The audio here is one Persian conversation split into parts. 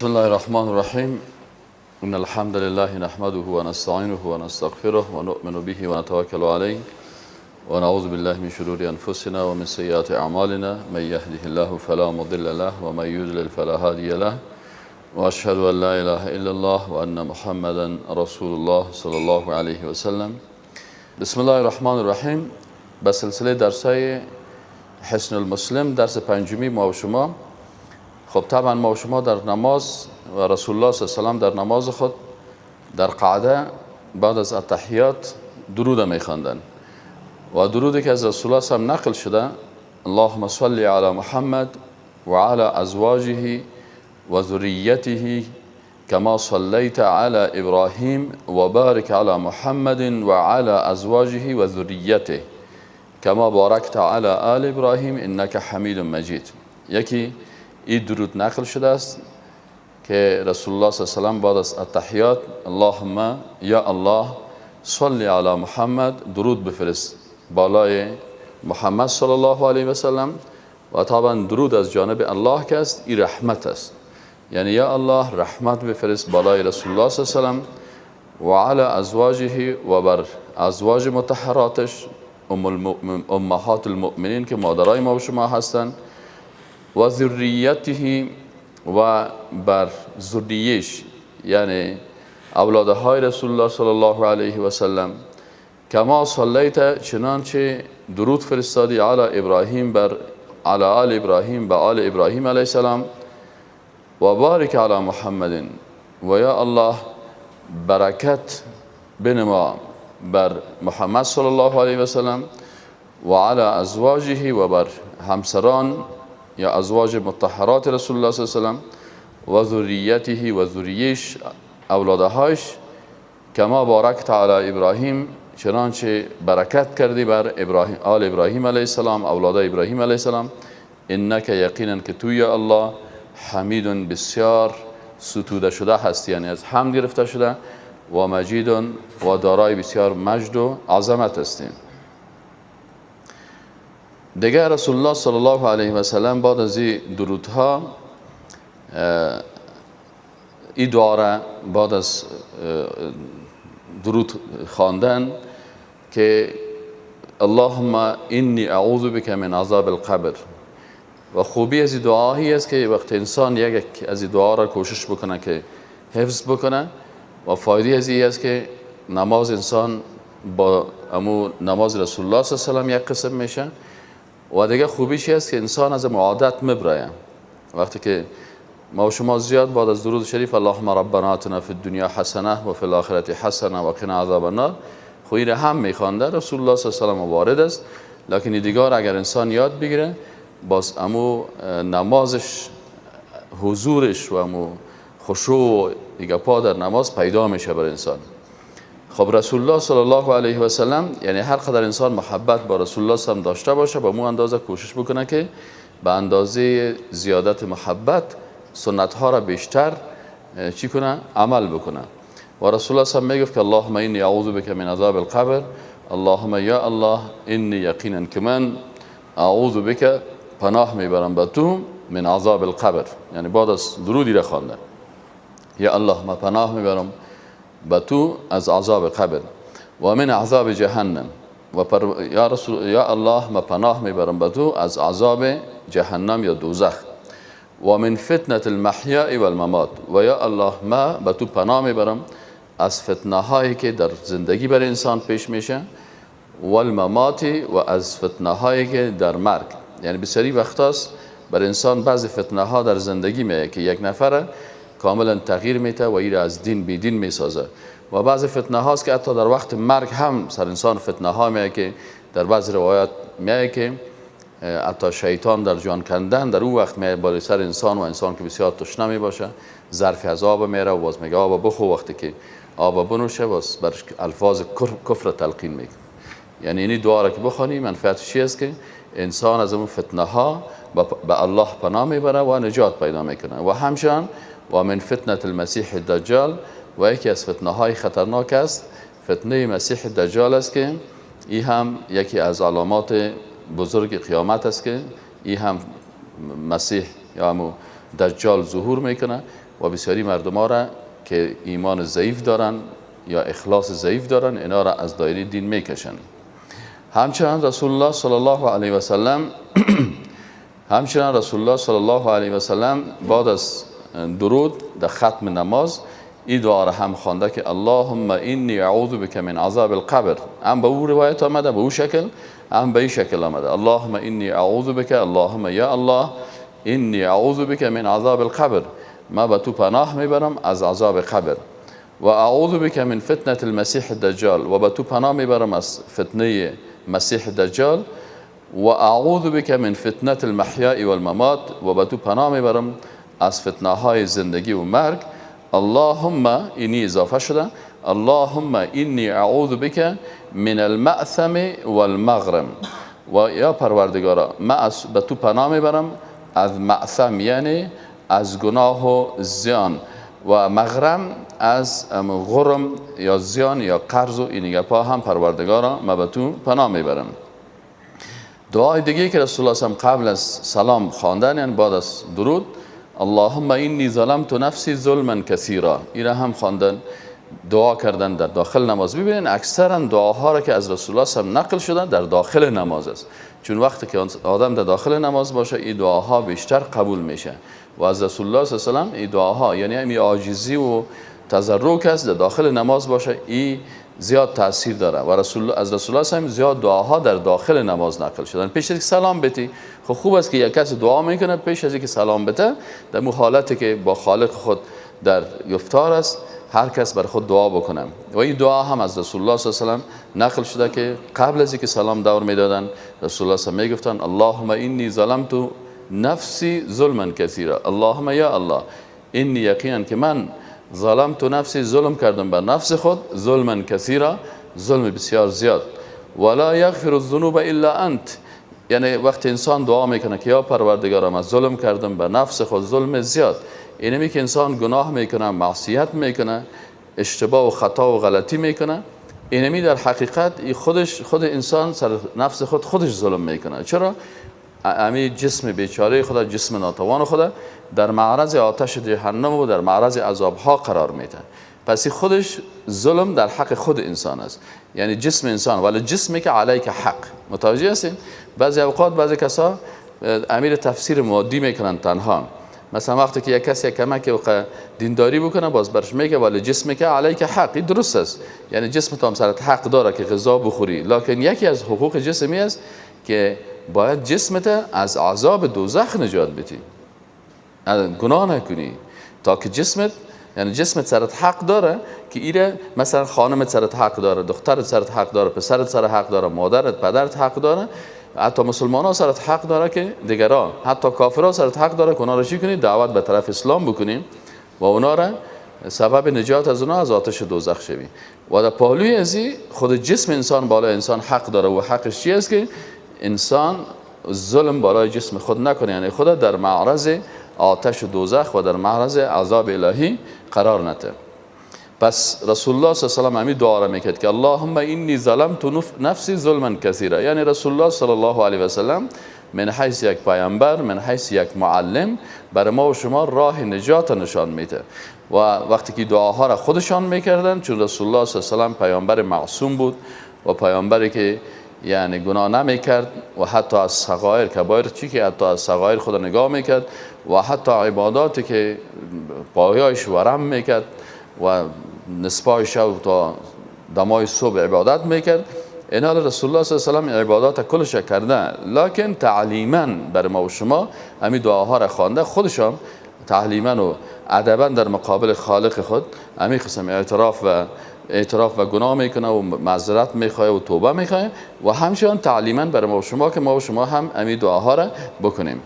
بسم الله الرحمن الرحیم. ان الحمد لله نحمده ونستعینه ونستغفره ونؤمن به ونتوکل علیه ونعوذ بالله من شرور انفسنا ومن سیئات اعمالنا. من یهده الله فلا مضل له ومن یضلل فلا هادی له. واشهد ان لا اله الا الله وان محمدا رسول الله صلی الله علیه وسلم. بسم الله الرحمن الرحیم. به سلسله درسای حصن المسلم، درس پنجمی ما و شما. خب، طبعا ما و شما در نماز و رسول الله صلی الله علیه و در نماز خود در قعده بعد از التحیات درود میخواندن و درودی که از رسول الله صلی نقل شده: اللهم صل علی محمد و علی ازواجه و ذریته كما صلیت علی ابراهیم و بارک علی محمد و علی ازواجه و ذریته كما بارکت علی آل ابراهیم انک حمید مجید. یکی این درود نقل شده است که رسول الله صلی الله علیه و سلم بعد از التحیات: اللهم یا الله، صل علی محمد، درود بفرست بالای محمد صلی الله علیه و سلم. و طبعا درود از جانب الله که است، این رحمت است، یعنی یا الله، رحمت بفرست بالای رسول الله صلی الله علیه و سلم و علی ازواجه، و بر ازواج مطهراتش، امهات المؤمنین که مادرای ما و شما هستند، و ذریته، و بر ذریهش، یعنی اولاده های رسول الله صلی الله علیه و سلم، کما صلیت، چنانچه درود فرستادی، علی ابراهیم، بر علی آل ابراهیم، به آل ابراهیم علیه السلام، و بارک علی محمد، و یا الله، برکت بنما بر محمد صلی الله علیه و سلم، و علی ازواجه، و بر همسران یا ازواج مطهرات رسول الله صلی الله علیه و سلم، و ذریته، و ذریش، اولادهاش، کما بارکت علی ابراهیم، چنانچه برکت کردی بر ابراهیم، آل ابراهیم علیه السلام، اولاد ابراهیم علیه السلام، انک، یقینا که تو یا الله، حمید، بسیار ستوده شده هستی، یعنی از حمد گرفته شده، و مجید، و دارای بسیار مجد و عظمت هستیم. دیگه رسول الله صلی الله علیه و سلم بعد از این درودها، این دعا را بعد از درود خواندن که اللهم انی اعوذ بک من عذاب القبر. و خوبی از این دعایی است که وقتی انسان یک از این دعا را کوشش بکنه که حفظ بکنه و فایده از این است که نماز انسان با امو نماز رسول الله صلی الله علیه و یک قسم میشه. و دیگه خوبیش است که انسان از عادت مبرایه. وقتی که ما و شما زیاد بعد از درود شریف اللهم ربنا آتنا فی الدنیا حسنه و فی الاخرة حسنه و قنا عذاب النار، خو هم میخوانده رسول الله صلی الله علیه و وارد است، لکن دیگر اگر انسان یاد بگیره، باز امو نمازش حضورش و امو خشوع و دیگه پا در نماز پیدا میشه بر انسان. خب، رسول الله صلی الله علیه و سلم، یعنی هر قدر انسان محبت با رسول الله صلی داشته باشه، با مو اندازه کوشش بکنه که به اندازه زیادت محبت سنت ها را بیشتر چی کنه؟ عمل بکنه. و رسول الله صلی الله میگفت که اللهم انی اعوذ بک من عذاب القبر. اللهم، یا الله، انی، یقینا که من، اعوذ بک، پناه میبرم به تو، من عذاب القبر، یعنی بعد از درودی را خوانده، یا الله، ما پناه میبرم به تو از عذاب قبر، و من عذاب جهنم، و یا رسول یا الله، ما پناه میبرم به تو از عذاب جهنم یا دوزخ، و من فتنة المحیا و الممات، و یا الله، ما به تو پناه میبرم از فتنه هایی که در زندگی بر انسان پیش میشه، و الممات، و از فتنه هایی که در مرگ. یعنی بسیاری وقت هاست بر انسان بعضی فتنه ها در زندگی میه که یک نفر کاملا تغییر میته و ایره از دین بی دین میسازه. و بعضی فتنه هاست که حتی در وقت مرگ هم سر انسان فتنه ها میه که در بعض روایات میه که حتی شیطان در جان کندن در او وقت میه بالای سر انسان و انسان که بسیار تشنه می باشه، ظرف از آب میره و باز میگه آب بخو. وقتی که آب بنوشه، باز برش الفاظ کفر تلقین میکنه. یعنی اینی دعا را که بخوانی، منفعت چی است؟ که انسان از اون فتنه ها به الله پناه میبره و نجات پیدا میکنه. و همچنان و من فتنة المسیح الدجال، و یکی از فتنه های خطرناک است، فتنه مسیح دجال است که این هم یکی از علامات بزرگ قیامت است که این هم مسیح یا همو دجال ظهور میکنه و بسیاری مردم ها را که ایمان ضعیف دارن یا اخلاص ضعیف دارن اینا را از دایره دین میکشن. همچنان رسول الله صلی الله علیه و سلم همچنان رسول الله صلی الله علیه و سلم بعد از درود در ختم نماز این دعا را هم خوانده که اللهم انی اعوذ بک من عذاب القبر. هم به او روایت آمده به او شکل، هم به این شکل آمده. اللهم انی اعوذ بک، اللهم یا الله انی اعوذ بک من عذاب القبر، ما به تو پناه میبرم از عذاب قبر. و اعوذ بک من فتنه المسیح الدجال، و به تو پناه میبرم از فتنه مسیح دجال. و اعوذ بک من فتنه المحیاء والممات، و به تو پناه میبرم از فتنه های زندگی و مرگ. اللهم اینی اضافه شده، اللهم انی اعوذ بک من المأثم والمغرم، و یا پروردگارا ما به تو پناه میبرم از مأثم، یعنی از گناه و زیان، و مغرم از غرم یا زیان یا قرض و این گپا هم پروردگارا ما به تو پناه میبرم. دعای دیگه که رسول الله صلی الله علیه و قبل از سلام خواندن، یعنی بعد از درود، اللهم انی ظلمت نفسی ظلما کثیرا، این هم خواندن، دعا کردن در داخل نماز. ببینین اکثرا دعاها را که از رسول الله صلی الله علیه و نقل شدن در داخل نماز است، چون وقتی که آدم در داخل نماز باشه این دعاها بیشتر قبول میشه. و از رسول الله صلی الله علیه و این دعاها، یعنی این عاجزی و تضرع که است در داخل نماز باشه، این زیاد تاثیر داره. و رسول از رسول الله صلی زیاد دعاها در داخل نماز نقل شدن. پیش از اینکه سلام بتی، خب خوب است که یک کس دعا میکنه پیش از اینکه سلام بده، در مو حالتی که با خالق خود در گفتار است، هر کس بر خود دعا بکنه. و این دعا هم از رسول الله صلی الله علیه و نقل شده که قبل از اینکه سلام دور میدادن رسول الله صلی الله علیه و میگفتن اللهم انی ظلمت نفسی ظلما کثیرا، اللهم یا الله انی یقینا که من ظلمت نفسی، ظلم کردم بر نفس خود، ظلما کثیرا، ظلم بسیار زیاد، ولا یغفر الذنوب الا انت. یعنی وقتی انسان دعا میکنه که یا پروردگارم من ظلم کردم بر نفس خود ظلم زیاد، اینمی که انسان گناه میکنه، معصیت میکنه، اشتباه و خطا و غلطی میکنه، اینمی در حقیقت خودش، خود انسان سر نفس خود خودش ظلم میکنه. چرا؟ امی جسم بیچاره خدا، جسم ناتوان خدا در معرض آتش جهنم و در معرض عذاب ها قرار میده. پس خودش ظلم در حق خود انسان است، یعنی جسم انسان، ولی جسمی که علیک حق. متوجه هستین؟ بعضی اوقات بعضی کسا امیر تفسیر مادی میکنن تنها. مثلا وقتی که یک کسی کمک دینداری بکنه باز برش میگه ولی جسمی که علیک حق، این درست است، یعنی جسم تو هم سرت حق داره که غذا بخوری، لکن یکی از حقوق جسمی است که باید جسمت از عذاب دوزخ نجات بدی، گناه نکنی تا که جسمت، یعنی جسمت سرت حق داره که ایره، مثلا خانمت سرت حق داره، دخترت سرت حق داره، پسرت سر حق داره، مادرت پدرت حق داره، حتی مسلمان ها سرت حق داره که دیگران، حتی کافرها سرت حق داره که اونا رو چی کنی؟ دعوت به طرف اسلام بکنیم و اونا را سبب نجات از اونا از آتش دوزخ شوی. و در پهلوی ازی خود جسم انسان بالای انسان حق داره و حقش چی است؟ که انسان ظلم بالای جسم خود نکنه، یعنی خود در معرض آتش دوزخ و در معرض عذاب الهی قرار نده. پس رسول الله صلی الله علیه و سلم همین دعا را میکرد که اللهم انی ظلمت نفسی ظلما کثیرا، یعنی رسول الله صلی الله علیه و سلم من حیث یک پیامبر، من حیث یک معلم، برای ما و شما راه نجات نشان میده. و وقتی که دعاها را خودشان میکردن، چون رسول الله صلی الله علیه و سلم پیامبر معصوم بود و پیامبری که یعنی گناه نمیکرد و حتی از صغایر کبایر چی که حتی از صغایر خود نگاه میکرد و حتی عباداتی که پایایش ورم میکرد و نصفای شب تا دمای صبح عبادت میکرد، اینا رسول الله صلی الله علیه و سلم عبادات کلش کرده، لکن تعلیما بر ما و شما همین دعاها را خوانده، خودشان تعلیما و ادبا در مقابل خالق خود همین قسم اعتراف و گناه میکنه و معذرت میخواه و توبه میخواه و همچنان تعلیما بر ما و شما که ما و شما هم همین دعاها را بکنیم.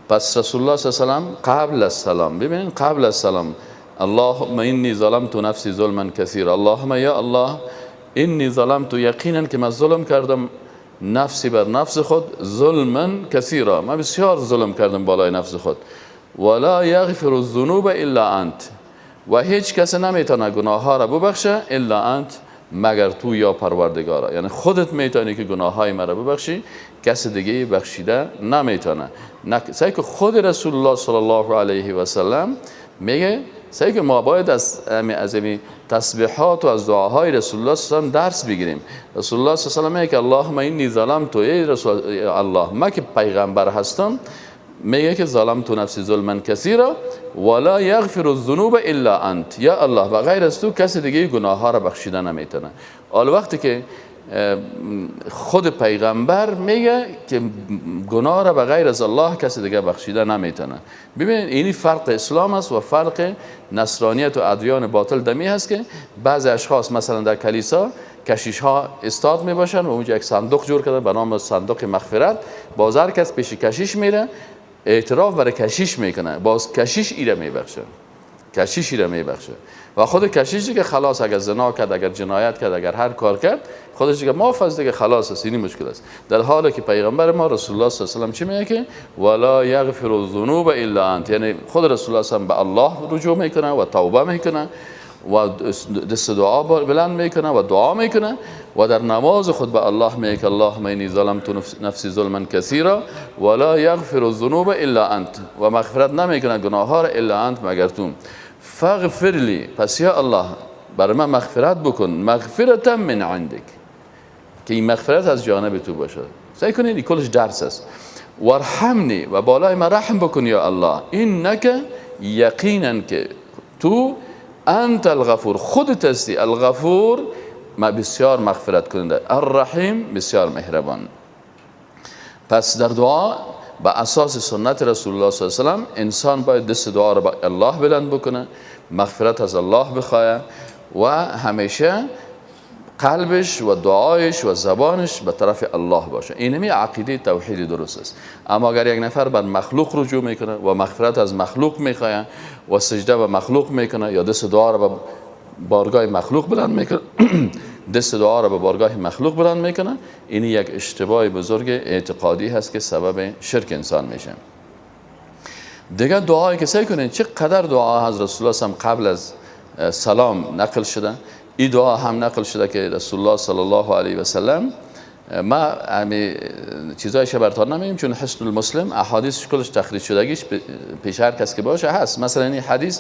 پس رسول الله صلی الله علیه و سلم قبل از سلام، ببینین قبل از سلام، اللهم انی ظلمت نفسی ظلما کثیرا، اللهم یا الله انی ظلمت، یقینا که من ظلم کردم نفسی بر نفس خود، ظلما کثیرا، من بسیار ظلم کردم بالای نفس خود، ولا یغفر الذنوب الا انت، و هیچ کس نمیتونه گناه ها را ببخشه الا انت مگر تو یا پروردگارا. یعنی خودت میتونی که گناه های مرا ببخشی، کس دیگه بخشیده نمیتونه. سعی که خود رسول الله صلی الله علیه و سلم میگه، سعی که ما باید از این تسبیحات و از دعاهای رسول الله صلی الله علیه و سلم درس بگیریم. رسول الله صلی الله علیه و سلم میگه که اللهم انی ظلمت، ای رسول الله من که پیغمبر هستم، میگه که ظلمت نفسی ظلما کثیرا ولا یغفر الذنوب الا انت، یا الله و غیر از تو کسی دیگه گناه ها را بخشیده نمیتونه. حال وقتی که خود پیغمبر میگه که گناه را به غیر از الله کسی دیگه بخشیده نمیتونه. ببینید اینی فرق اسلام است و فرق نصرانیت و ادیان باطل دمی هست که بعضی اشخاص مثلا در کلیسا کشیش ها استاد می باشن و اونجا یک صندوق جور کردن به نام صندوق مغفرت. باز هر کس پیش کشیش میره اعتراف برای کشیش میکنه، باز کشیش ایره میبخشه، کشیش ایره میبخشه و خود کشیش که خلاص اگر زنا کرد، اگر جنایت کرد، اگر هر کار کرد، خودش دیگه معاف است دیگه، خلاص است، اینی مشکل است. در حالی که پیغمبر ما رسول الله صلی الله علیه و سلم چی میگه که ولا یغفر الذنوب الا انت، یعنی خود رسول الله صلی الله علیه و به الله رجوع میکنه و توبه میکنه و دست دعا بلند میکنه و دعا میکنه و در نماز خود به الله میگه اللهم انی ظلمت نفسی ظلما کثیرا ولا یغفر الذنوب الا انت، و مغفرت نمیکنه گناه ها را الا انت مگر تو، فاغفر لی، پس یا الله برای من مغفرت بکن، مغفرتا من عندک، که این مغفرت از جانب تو باشه. سعی کنید این کلش درس است. وارحمنی، و بالای من رحم بکن یا الله، انک یقینا که تو انت الغفور، خودت هستی الغفور، ما بسیار مغفرت کننده، الرحیم بسیار مهربان. پس در دعا به اساس سنت رسول الله صلی الله علیه و سلم انسان باید دست دعا را به الله بلند بکنه، مغفرت از الله بخواه و همیشه قلبش و دعایش و زبانش به طرف الله باشه. اینمی عقیده توحید درست است. اما اگر یک نفر بر مخلوق رجوع میکنه و مغفرت از مخلوق میخواه و سجده به مخلوق میکنه یا دست دعا را به بارگاه مخلوق بلند میکنه، دست دعا را به بارگاه مخلوق بلند میکنه، این یک اشتباه بزرگ اعتقادی هست که سبب شرک انسان میشه. دیگه دعایی که سعی کنید چقدر دعا از رسول الله صلی قبل از سلام نقل شده، این دعا هم نقل شده که رسول الله صلی الله علیه و سلم، ما همی چیزایش براتون نمیگیم چون حسن المسلم احادیث کلش تخریج شدگیش پیش هر کس که باشه هست. مثلا این حدیث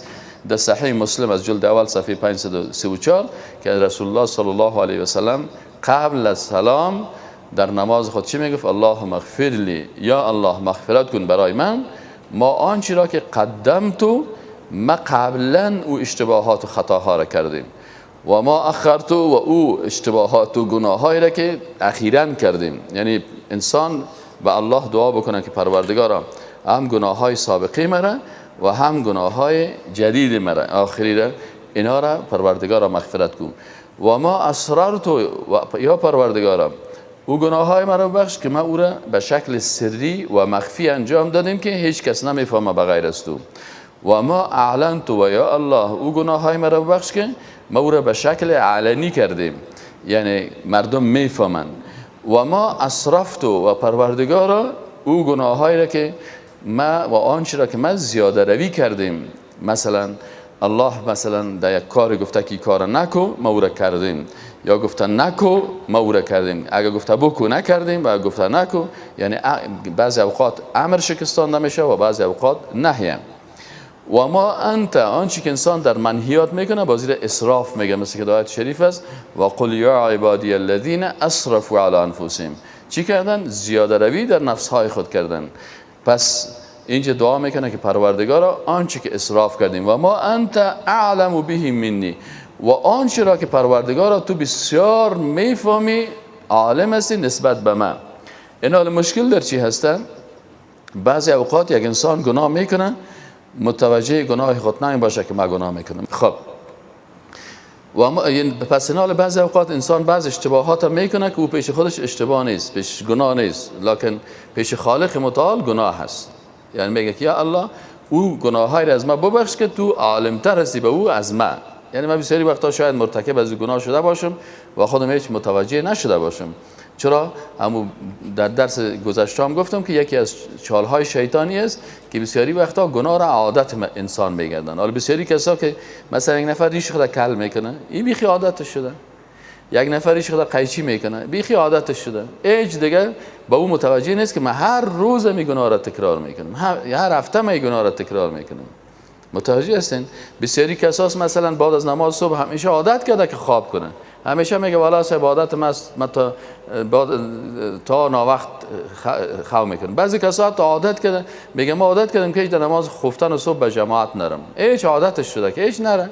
در صحیح مسلم از جلد اول صفحه 534 که رسول الله صلی الله علیه و سلم قبل از سلام در نماز خود چی میگفت؟ اللهم اغفر لی، یا الله مغفرت کن برای من ما آنچه را که قدمت، ما قبلا او اشتباهات و خطاها را کردیم، و ما اخرت، و او اشتباهات و گناهایی را که اخیراً کردیم. یعنی انسان به الله دعا بکنه که پروردگارا هم گناههای سابقه مرا و هم گناههای جدید مرا آخری را، اینا را پروردگارا مغفرت کن. و ما اسررت، یا پروردگارا او گناههای مرا بخش که ما او را به شکل سری و مخفی انجام دادیم که هیچ کس نمیفهمه بغیر از تو. و ما اعلنت، و یا الله او گناههای مرا بخش که ما او را به شکل علنی کردیم، یعنی مردم میفهمند. و ما اسرفت، و پروردگارا او گناههایی را که ما و آنچه را که ما زیاده روی کردیم، مثلا الله مثلا در یک کار گفته که کار نکو، ما او را کردیم، یا گفته نکو، ما او را کردیم، اگر گفته بکو نکردیم و اگر گفته نکو، یعنی بعضی اوقات امر شکستان نمیشه و بعضی اوقات نهی. و ما انت، آنچه که انسان در منهیات میکنه بازی را اسراف میگه، مثل که آیت شریف است و قل یا عبادی الذین اسرفوا علی انفسهم، چی کردن؟ زیاده روی در نفسهای خود کردن. پس اینجا دعا میکنه که پروردگارا آنچه که اسراف کردیم، و ما انت اعلم به منی، و آنچه را که پروردگارا تو بسیار میفهمی، عالم هستی نسبت به من. این حال مشکل در چی هستن؟ بعضی اوقات یک انسان گناه میکنه متوجه گناه خود نمی باشه که ما گناه میکنم. خب و پس این حال بعضی اوقات انسان بعض اشتباهات میکنه که او پیش خودش اشتباه نیست، پیش گناه نیست، لکن پیش خالق متعال گناه هست. یعنی میگه که یا الله او گناههای را از ما ببخش که تو عالمتر هستی به او از ما. یعنی من بسیاری وقتا شاید مرتکب از گناه شده باشم و خودم هیچ متوجه نشده باشم. چرا؟ همو در درس گذشته هم گفتم که یکی از چالهای شیطانی است که بسیاری وقتا گناه را عادت انسان میگردن. حالا بسیاری کسا که مثلا یک نفر ریش خود کل میکنه، این بیخی عادت شده. یک نفریش خدا قیچی میکنه، بیخی عادتش شده، هیچ دیگه به او متوجه نیست که من هر روز می گناه را تکرار میکنم، هر هفته می گناه را تکرار میکنم. متوجه هستین؟ بسیاری کساس مثلا بعد از نماز صبح همیشه عادت کرده که خواب کنه، همیشه میگه والا صاحب عادت من تا ناوقت خواب میکنم. بعضی کسا تا عادت کرده، میگه ما عادت کردم که هیچ در نماز خفتن و صبح به جماعت نرم، هیچ عادتش شده که هیچ نره.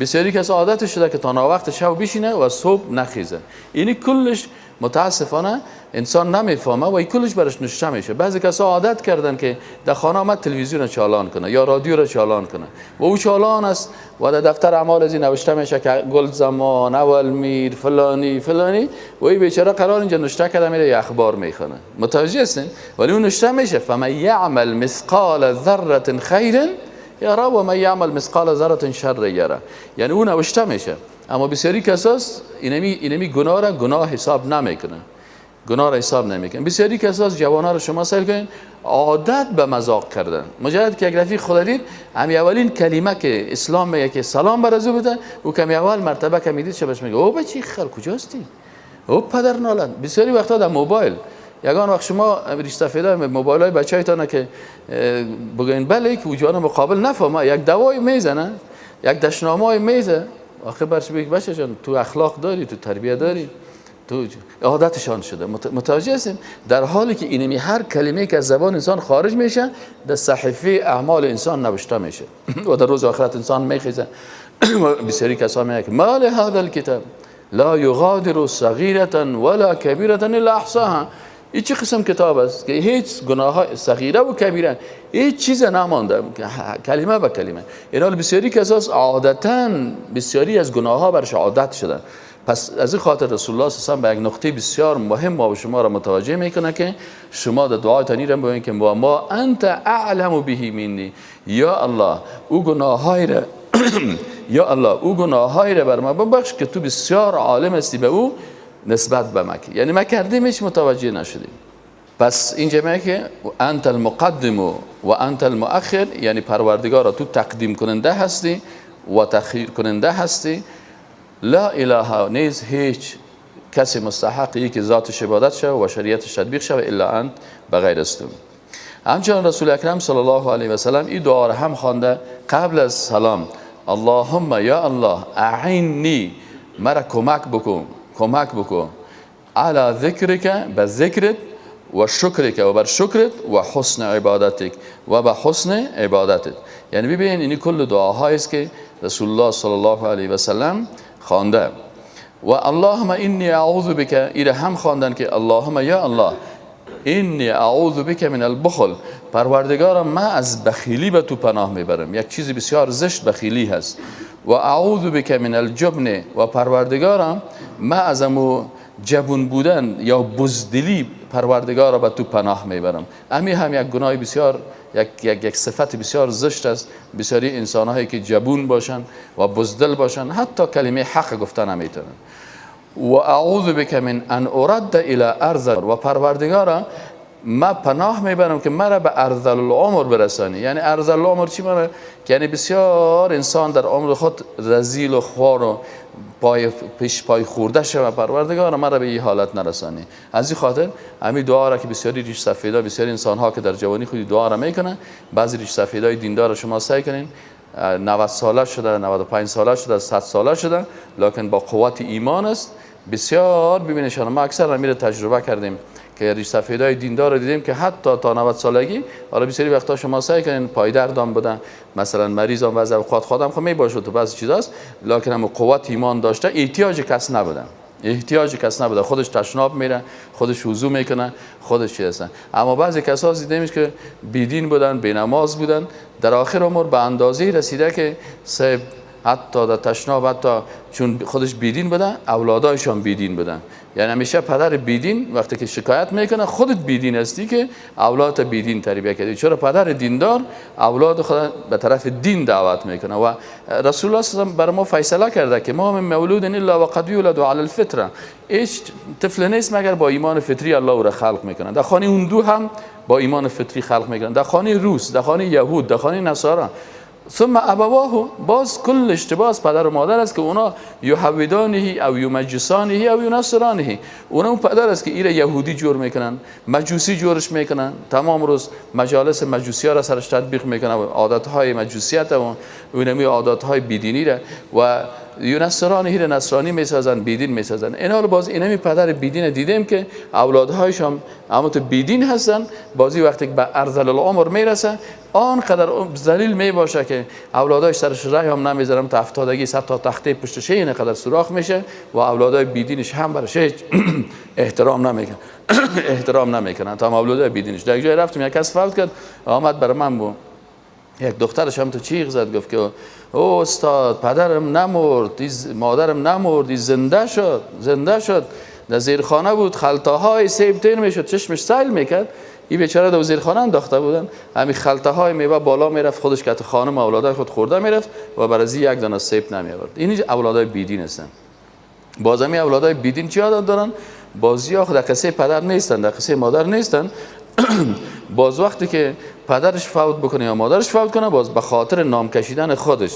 بسیاری کسا عادتش شده که تا ناوقت شب بشینه و صبح نخیزه. اینی کلش متاسفانه انسان نمیفهمه و این کلش برش نشته میشه. بعضی کسا عادت کردن که در خانه آمد تلویزیون رو چالان کنه یا رادیو رو چالان کنه و او چالان است و در دفتر اعمال از این نوشته میشه که گل زمان، اول میر، فلانی فلانی، و این بیچاره قرار اینجا نشته کرده میره یه اخبار میخونه. متوجه هستین؟ ولی اون نشته میشه فمن یعمل مثقال ذره خیر یره و من یعمل مثقال ذره شر یره، یعنی اون نوشته میشه. اما بسیاری کساس اینمی گناه را گناه حساب نمیکنه، گناه را حساب نمیکنه. بسیاری کساس جوان‌ها را شما سیل کنین عادت به مذاق کردن، مجرد که یک رفیق خود دید همی اولین کلمه که اسلام میگه که سلام بر از او بده، او کمی اول مرتبه که میدید شبش میگه او بچی خر کجاستی، او پدر نالند. بسیاری وقتا در موبایل یگان وقت شما ریش سفیدا موبایل های بچه‌تان که بگین بله که وجوهان مقابل نفهمه، یک دوای میزنه، یک دشنامای میزه، آخه برش بگی بچه جان تو اخلاق داری، تو تربیه داری، تو عادتشان شده. متوجه هستیم؟ در حالی که اینمی هر کلمه که از زبان انسان خارج میشه در صحیفه اعمال انسان نوشته میشه و در روز آخرت انسان میخیزه. بسیاری کسا میگه که ما لهذا الکتاب لا یغادر صغیرة ولا کبیرة الا احصاها. این چه قسم کتاب است که هیچ گناه صغیره و کبیره هیچ چیز نمانده، کلمه به کلمه. اینا بسیاری کساس عادتاً بسیاری از گناه ها برش عادت شده. پس از این خاطر رسول الله صلی الله علیه و به یک نقطه بسیار مهم ما و شما را متوجه میکنه که شما در دعای تنیرم بگوین که ما انت اعلم به منی، یا الله او گناههای را یا الله او گناههای را بر ما ببخش که تو بسیار عالم هستی به او نسبت به ما، یعنی ما کردیمش متوجه نشدیم. پس اینجا میگه که انت المقدم و انت المؤخر، یعنی پروردگارا تو تقدیم کننده هستی و تأخیر کننده هستی. لا اله نیز هیچ کسی مستحق که ذاتش عبادت شود و شریعتش تطبیق شود الا انت، بغیر از تو. همچنان رسول اکرم صلی الله علیه و سلم این دعا را هم خوانده قبل از سلام، اللهم یا الله اعنی، مرا کمک بکن، کمک بکن، علی ذکرک، به ذکرت، و شکرک و بر شکرت، و حسن عبادتک و به حسن عبادتت. یعنی ببین اینی کل دعاهایی است که رسول الله صلی الله علیه و سلم خوانده. و اللهم انی اعوذ بک، ایره هم خواندن که اللهم یا الله انی اعوذ بک من البخل، پروردگارم من از بخیلی به تو پناه میبرم. یک چیز بسیار زشت بخیلی هست. و اعوذ بک من الجبن، و پروردگارم من از امو جبون بودن یا بزدلی پروردگارا به تو پناه میبرم. امی هم یک گناه بسیار، یک صفت بسیار زشت است. بسیاری انسانهایی که جبون باشن و بزدل باشن حتی کلمه حق گفته نمیتونن. و اعوذ بک من ان ارد الى ارض، و پروردگارا ما پناه میبرم که مرا به ارذل العمر برسانی. یعنی ارذل العمر چی معنی؟ یعنی بسیار انسان در عمر خود رذیل و خوار و پای پیش پای خورده شوه. پروردگار مرا به این حالت نرسانی. از این خاطر همین دعا را که بسیاری ریش سفیدا، بسیاری انسان ها که در جوانی خودی دعا را میکنن، بعضی ریش سفیدای دیندار شما سعی کنین 90 ساله شده، 95 ساله شده، 100 ساله شده، لکن با قوت ایمان است. بسیار ببینید ما اکثر امیر تجربه کردیم که ریش سفیدای دیندار رو دیدیم که حتی تا 90 سالگی، حالا بسیاری وقتا شما سعی کنین پای دردم بودن، مثلا مریضم بعضی اوقات خودم خب میباشه تو بعضی چیزاست، لکن هم قوت ایمان داشته، احتیاج کس نبودن، احتیاج کس نبوده، خودش تشناب میره، خودش وضو میکنه، خودش چیز هستن. اما بعضی کسا دیدیم که بیدین بودن، بی نماز بودن، در آخر عمر به اندازه رسیده که صاحب حتی در تشناب، حتی چون خودش بیدین بودن، اولادایشان بیدین بودن. یعنی همیشه پدر بیدین وقتی که شکایت میکنه خودت بیدین هستی که اولاد بیدین تربیت کردی. چرا پدر دیندار اولاد خود به طرف دین دعوت میکنه؟ و رسول الله صلی الله علیه و بر ما فیصله کرده که ما من مولود الا وقد یولد علی الفطره، هیچ طفل نیست مگر با ایمان فطری الله او را خلق میکنه. در خانه هندو هم با ایمان فطری خلق میکنه، در خانه روس، در خانه یهود، در خانه نصارا ثم ابواه، باز کل اشتباه از پدر و مادر است که اونا یهودانه او یمجسانه او ینصرانه. اونا اون پدر است که ایره یهودی جور میکنن، مجوسی جورش میکنن، تمام روز مجالس مجوسی ها را سرش تطبیق میکنن و عادت های مجوسیت و اونمی عادت های بیدینی را و ینصرانه را نصرانی میسازن، بیدین میسازن. اینا رو باز اینمی پدر بیدین دیدیم که اولادهایش هم اما تو بیدین هستن. بازی وقتی که به ارذل العمر میرسه آنقدر ذلیل میباشه که اولاداش سرش رای هم نمیذارم تا افتادگی 100 تا تخته پشتش اینقدر سوراخ میشه و اولادای بیدینش هم برش هیچ احترام نمیکنن احترام نمیکنن تا اولادای بیدینش. در یک جای رفتم، یک کس فوت کرد، آمد برای من بود، یک دخترش هم تو چیغ زد، گفت که او استاد پدرم نمرد، مادرم نمرد، زنده شد، زنده شد، در زیرخانه بود، خلطه سیب تیر میشد، چشمش سیل میکرد. این بیچاره در زیرخانه انداخته بودن، همین خلطه های میوه بالا میرفت، خودش که خانم اولادای خود خورده میرفت و برای یک دانه سیب نمی آورد. این اولادای بیدین هستن. باز همین اولادای بیدین چی عادت دارن؟ بازی ها در قصه پدر نیستن، در قصه مادر نیستن. باز وقتی که پدرش فوت بکنه یا مادرش فوت کنه، باز به خاطر نام کشیدن خودش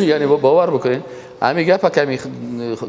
یعنی باور بکنین همین گپ کمی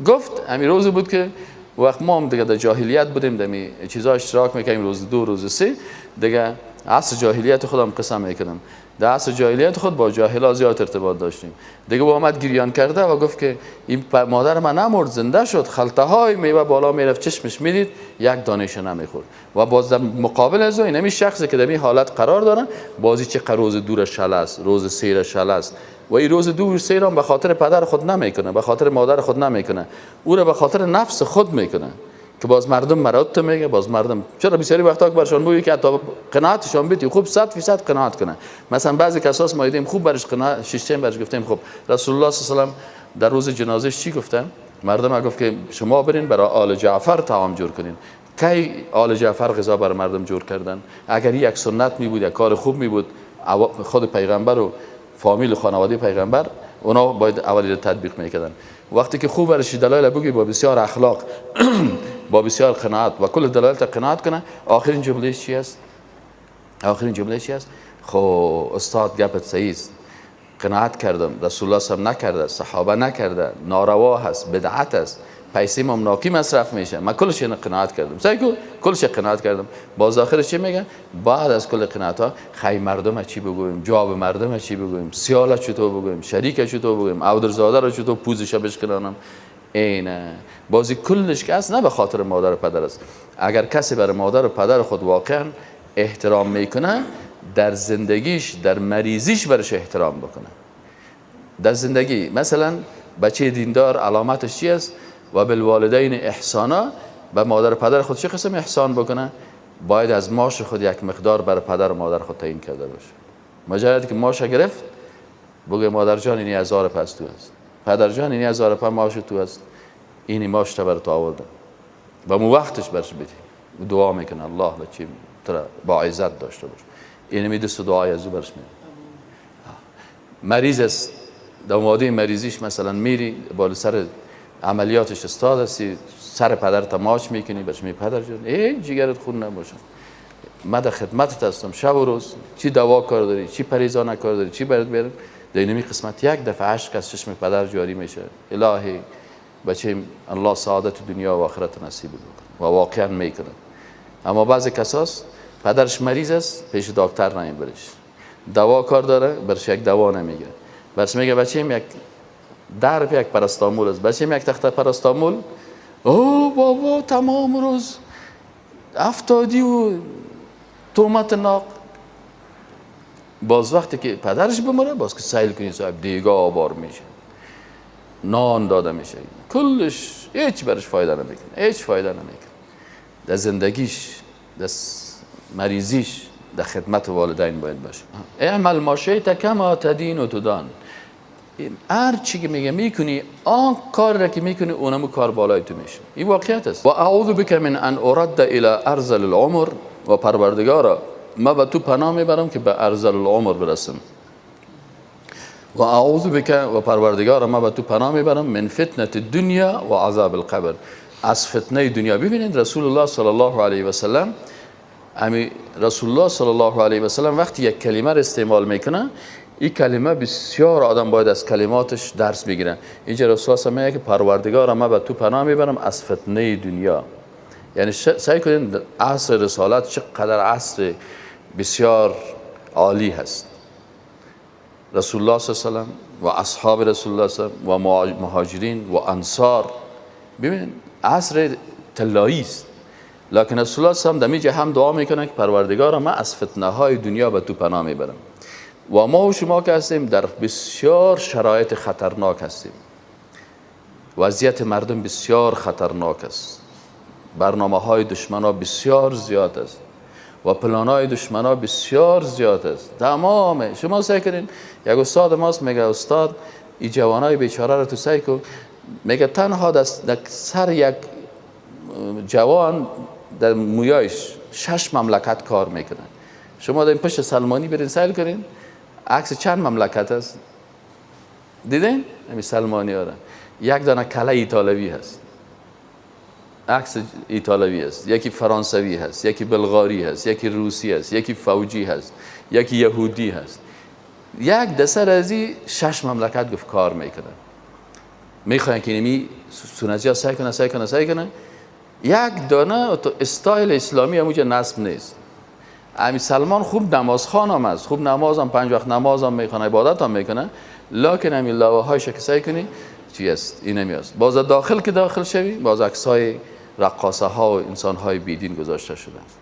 گفت، همین روز بود که وقت ما هم دیگه در جاهلیت بودیم، در می چیزا اشتراک میکنیم، روز دو روز سه دیگه عصر جاهلیت خودم قسم میکنم، در عصر جاهلیت خود با جاهلا زیاد ارتباط داشتیم دیگه. با آمد گریان کرده و گفت که این مادر من نمرد، زنده شد، خلطه های میوه بالا میرفت، چشمش میدید، یک دانش نمیخورد. و باز در مقابل از این همین شخصی که در این حالت قرار داره، بازی چه روز دور شل است، روز سیر شل است و این روز دور سیر هم به خاطر پدر خود نمیکنه، به خاطر مادر خود نمیکنه، او را به خاطر نفس خود میکنه که باز مردم مراد میگه. باز مردم چرا بسیاری وقتا که برشان بگی که حتی قناعتشان بدی، خوب 100% قناعت کنه. مثلا بعضی کساس ما دیدیم خوب برش قناعت شیشتیم، برش گفتیم خب رسول الله صلی الله علیه و در روز جنازهش چی گفتن؟ مردم گفت که شما برین برای آل جعفر طعام جور کنین. کی آل جعفر غذا بر مردم جور کردن؟ اگر یک سنت می بود، یک کار خوب می بود، خود پیغمبر و فامیل خانواده پیغمبر اونا باید اولی تطبیق میکردن. وقتی که خوب برش دلایل بگی با بسیار اخلاق با بسیار قناعت و کل دلایل تا قناعت کنه، آخرین جمله چی است؟ آخرین جمله چی است؟ خب استاد گپت صحیح است، قناعت کردم، رسول الله صلی نکرده، صحابه نکرده، ناروا هست، بدعت است، پیسه ما ناکی مصرف میشه، من کلش قناعت کردم، سعی کو کلش قناعت کردم. باز آخرش چی میگه؟ بعد از کل قناعت ها خی مردم چی بگویم، جواب مردم چی بگویم، سیاله چطور بگویم، شریک چطور بگویم، اودرزاده را چطور پوزش بشکنانم. اینه بازی کلش که است نه به خاطر مادر و پدر است. اگر کسی برای مادر و پدر خود واقعا احترام میکنه، در زندگیش در مریضیش برش احترام بکنه. در زندگی مثلا بچه دیندار علامتش چی است؟ و بالوالدین احسانا، به مادر و پدر خود چه قسم احسان بکنه؟ باید از ماش خود یک مقدار برای پدر و مادر خود تعیین کرده باشه. مجرد که ماش گرفت بگه مادر جان اینی 1000 پس تو است، پدر جان اینی 1000 پس ماش تو است، اینی ماش تا بر تو آوردم و مو وقتش برش بدی، دعا میکنه الله بچه تر با عزت داشته باش. اینی می دست دعای از او برش میده. مریض است، در ماده مریضیش مثلا میری بالا سر عملیاتش استاد هستی، سر پدر تماش میکنی، برش می پدر جان ای جگرت خون نباشه، من در خدمتت هستم شب و روز، چی دوا کار داری، چی پریزانه کار داری، چی برات بیارم. در اینمی قسمت یک دفعه اشک از چشم پدر جاری میشه، الهی بچه الله سعادت دنیا و آخرت نصیب بکنه و واقعا میکنه. اما بعضی کساس پدرش مریض است، پیش دکتر نمیبرش، دوا کار داره، برش یک دوا نمیگه، برش میگه بچه‌م یک درب یک پرستامول است، بچه‌م یک تخته پرستامول، او بابا تمام روز افتادی و تومت ناق. باز وقتی که پدرش بمره، باز که سیل کنی صاحب دیگه آبار میشه، نان داده میشه، کلش هیچ برش فایده نمیکنه، هیچ فایده نمیکنه. در زندگیش، در مریضیش، در خدمت والدین باید باشه. اعمل ما شئت کما تدین و تدان، هر چی که میگه میکنی، آن کار را که میکنی اونمو کار بالای تو میشه. این واقعیت است. و اعوذ بک من ان ارد الی ارذل العمر، و پروردگارا ما به تو پناه میبرم که به ارذل العمر برسم. و اعوذ بک، و پروردگارا ما به تو پناه میبرم من فتنه الدنیا و عذاب القبر، از فتنه دنیا. ببینید رسول الله صلی الله علیه و سلم، رسول الله صلی الله علیه و سلم وقتی یک کلمه را استعمال میکنه، این کلمه بسیار آدم باید از کلماتش درس بگیره. اینجا رسول الله میگه که پروردگار ما به تو پناه میبرم از فتنه دنیا. یعنی سعی کنین عصر رسالت چقدر عصر بسیار عالی هست. رسول الله صلی الله علیه و و اصحاب رسول الله صلی الله علیه و و مهاجرین و انصار، ببین عصر طلایی است. لکن رسول الله صلی الله علیه و هم دعا میکنه که پروردگار ما از فتنه های دنیا به تو پناه میبرم. و ما و شما که هستیم در بسیار شرایط خطرناک هستیم. وضعیت مردم بسیار خطرناک است. برنامه های دشمن ها بسیار زیاد است و پلان های دشمن ها بسیار زیاد است. تمام شما سعی کنین، یک استاد ماست میگه استاد این جوانای بیچاره رو تو سعی کن، میگه تنها در سر یک جوان در مویایش 6 مملکت کار میکنه. شما در این پشت سلمانی برین سیل کنین عکس چند مملکت است؟ دیدین؟ همین سلمانی ها یک دانه کله ایتالوی هست، عکس ایتالوی هست، یکی فرانسوی هست، یکی بلغاری هست، یکی روسی هست، یکی فوجی هست، یکی یهودی هست. یک دسر از این 6 مملکت گفت کار میکنه. میخواین که اینمی سنجی ها سعی کنه سعی کنه سعی کنه یک دانه تو استایل اسلامی همونجا نصب نیست. امی سلمان خوب نمازخوان هم است، خوب نماز هم 5 وقت نماز هم میخونه، عبادت هم میکنه، لکن امی لوه هایش که سعی کنی چی است؟ این نمی است. باز داخل که داخل شوی باز عکسای رقاصه ها و انسان های بیدین گذاشته شده است.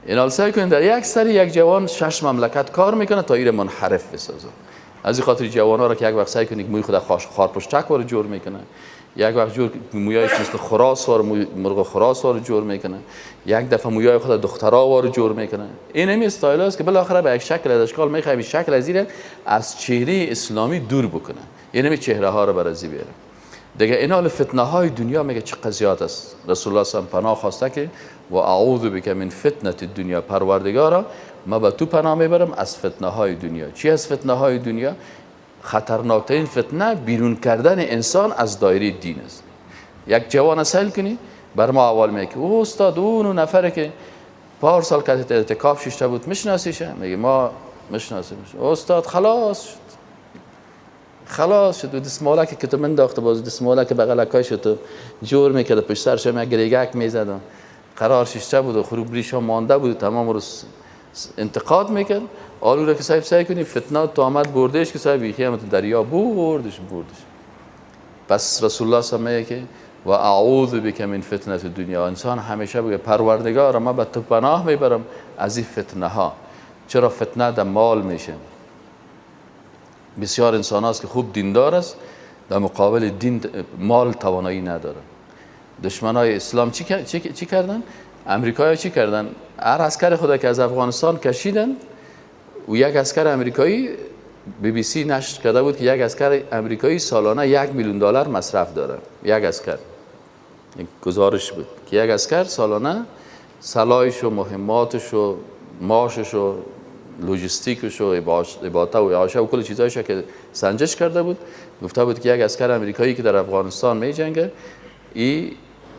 این حال سعی کنید در یک سری یک جوان 6 مملکت کار میکنه تا ایر منحرف بسازه. از این خاطر جوان ها را که یک وقت سعی کنید موی خود خارپشتک وار جور میکنه، یک وقت جور مویایش مثل خراس وار مرغ خراس وار جور میکنه، یک دفعه مویای خود دخترا وار جور میکنه. این همین استایل است که بالاخره به یک شکل از اشکال میخواد شکل از از چهره اسلامی دور بکنه، این همین چهره ها رو برازی بیاره دیگه. این حال فتنه های دنیا میگه چقدر زیاد است. رسول الله صلی الله علیه و پناه خواسته که و اعوذ بک من فتنه الدنیا، پروردگارا ما به تو پناه میبرم از فتنه های دنیا. چی از فتنه های دنیا؟ خطرناکترین فتنه بیرون کردن انسان از دایره دین است. یک جوان سیل کنی بر ما اول میگه او استاد اون نفره که پارسال که اعتکاف ششته بود میشناسیشه؟ میگه ما میشناسیمش. استاد خلاص شد، خلاص شد. و دستمالک که تو من انداخته باز دستمالک بغلکای تو جور میکرد پشت سرش یک گریگک میزد، قرار ششته بود و خروب ریش مانده بود، تمام روز انتقاد میکرد. آلو را که صاحب سعی کنی فتنه تو آمد بردش که صاحب یکی هم تو دریا بردش بردش. پس رسول الله صلی الله علیه و که و اعوذ بک من فتنه الدنیا، انسان همیشه بگه پروردگار ما به تو پناه میبرم از این فتنه ها. چرا فتنه در مال میشه؟ بسیار انسان هاست که خوب دیندار است، در مقابل دین مال توانایی نداره. دشمنای اسلام چی کردن؟ امریکایی چی کردن؟ هر عسکر خدا که از افغانستان کشیدن و یک عسکر امریکایی بی بی سی نشر کرده بود که یک عسکر امریکایی سالانه 1 میلیون دلار مصرف داره. یک عسکر، یک گزارش بود که یک عسکر سالانه سلاحش و مهماتش و معاشش و لوجستیکش و اباطه و اعاشه و کل چیزایش که سنجش کرده بود، گفته بود که یک عسکر امریکایی که در افغانستان می جنگه ای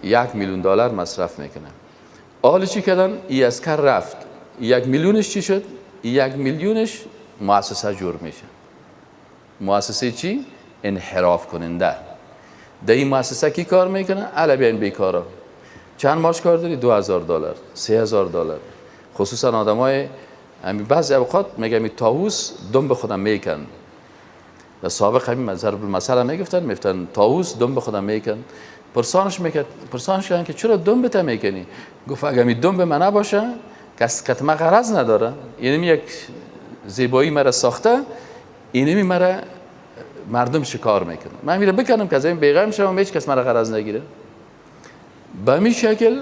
1 میلیون دلار مصرف میکنه. حالا چی کردن؟ ای عسکر رفت، 1 میلیونش چی شد؟ 1 میلیونش مؤسسه جور میشه. مؤسسه چی؟ انحراف کننده. در این مؤسسه کی کار میکنه؟ علا بیاین بیکارا. چند ماش کار داری؟ 2000 دلار، 3000 دلار. خصوصا آدمای همین بعضی اوقات میگم این طاووس دم به خودم میکن. در سابق همین ضرب المثل میگفتن، میگفتن طاووس دم به خودم میکن. پرسانش میکرد، پرسانش کردن که چرا دم به میکنی؟ گفت اگه می دم به من نباشه کس کتمه غرض نداره، یعنی یک زیبایی مرا ساخته، اینمی مرا مردم شکار میکنه، من میره بکنم که از این بیغم شم، هیچ کس مرا غرض نگیره. به همین شکل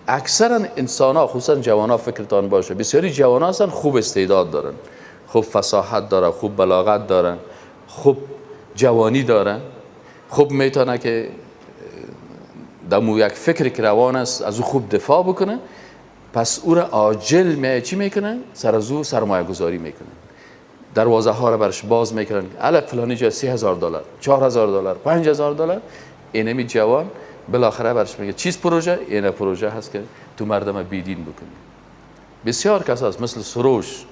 اکثرا انسان ها خصوصا جوان ها، فکرتان باشه بسیاری جوان ها هستن خوب استعداد دارن، خوب فصاحت دارن، خوب بلاغت دارن، خوب جوانی دارن، خوب میتونه که دمو یک فکر که روان است از او خوب دفاع بکنه. پس او را عاجل می چی میکنه؟ سر از او سرمایه گذاری میکنه، دروازه ها را برش باز میکنن. الا فلانی جا 3000 دلار، 4000 دلار، 5000 دلار. اینمی جوان بالاخره برش میگه چیز پروژه؟ این پروژه هست که تو مردم بیدین بکنی. بسیار کس هست مثل سروش،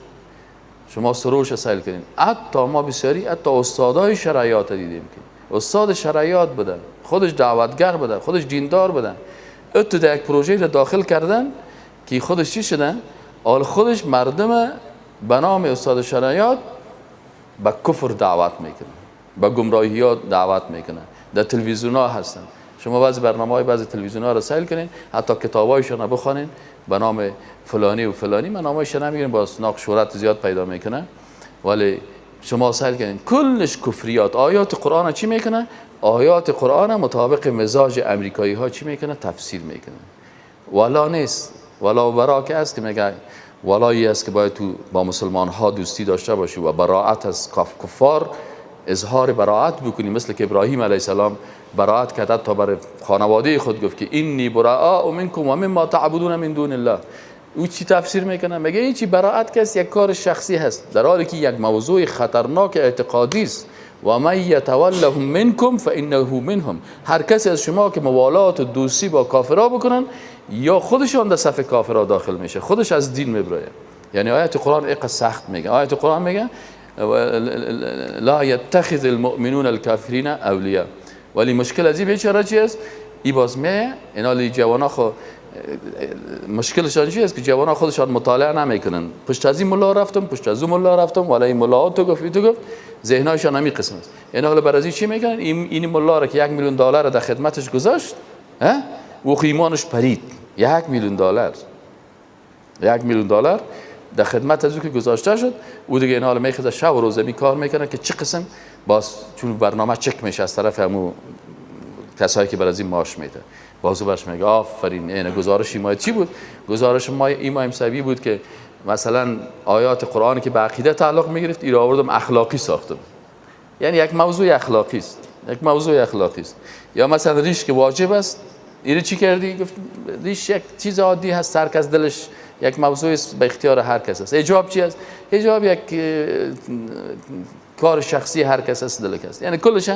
شما سروش سیل کنین. حتی ما بسیاری حتی استادای شرعیات دیدیم که استاد شرعیات بودن، خودش دعوتگر بودن، خودش دیندار بودن، اتو در یک پروژه را داخل کردن که خودش چی شدن؟ آل خودش مردم به نام استاد شرعیات به کفر دعوت میکنه، به گمراهیات دعوت میکنه. در تلویزیون ها هستن، شما بعضی برنامه های بعضی تلویزیون ها را سیل کنین، حتی کتابایشون را بخوانین به نام فلانی و فلانی، من نامایش نمیگیرم، باز ناق شهرت زیاد پیدا میکنه، ولی شما سیل کنین کلش کفریات. آیات قرآن چی میکنه؟ آیات قرآن مطابق مزاج امریکایی ها چی میکنه؟ تفسیر میکنه. ولا نیست، ولا برا که است که میگه ولایی است که باید تو با مسلمان ها دوستی داشته باشی و براعت از کفار اظهار براعت بکنی، مثل که ابراهیم علیه السلام براعت کرد تا برای خانواده خود گفت که انی براء منکم و مما تعبدون من دون الله. او چی تفسیر میکنه؟ میگه این چی براعت که یک کار شخصی هست، در حالی که یک موضوع خطرناک اعتقادی است. و من یتولهم منکم فانه منهم، هر کسی از شما که موالات و دوستی با کافرها بکنن یا خودشان در صف کافرها داخل میشه، خودش از دین میبرایه. یعنی آیت قرآن ایقه سخت میگه. آیت قرآن میگه لا یتخذ المؤمنون الکافرین اولیاء. ولی مشکل از این بیچاره چی است؟ ای باز میه اینا لی جوانا خو مشکلشان چی است که جوانا خودشان مطالعه نمیکنن. پشت از این ملا رفتم، پشت از اون ملا رفتم، ولی این ملا تو گفت تو گفت، ذهنایشان همین قسم است. اینا حالا برای چی میکنن؟ این ملا را که 1 میلیون دلار در خدمتش گذاشت، ها، او ایمانش پرید. 1 میلیون دلار، 1 میلیون دلار در خدمت از او که گذاشته شد، او دیگه اینا حالا میخواد شب و روز می کار میکنه که چه قسم باز، چون برنامه چک میشه از طرف همو کسایی که بر از این معاش میده، بازو برش میگه آفرین. این گزارش ما چی بود؟ گزارش ما ایمام صاحبی بود که مثلا آیات قرآن که به عقیده تعلق میگرفت ای را آوردم اخلاقی ساختم. یعنی یک موضوع اخلاقی است، یک موضوع اخلاقی است. یا مثلا ریش که واجب است، اینو چی کردی؟ گفت ریش یک چیز عادی هست، هر کس دلش یک موضوع است، به اختیار هر کس است. حجاب چی است؟ حجاب یک کار شخصی هر کس است، دل کس. یعنی کلش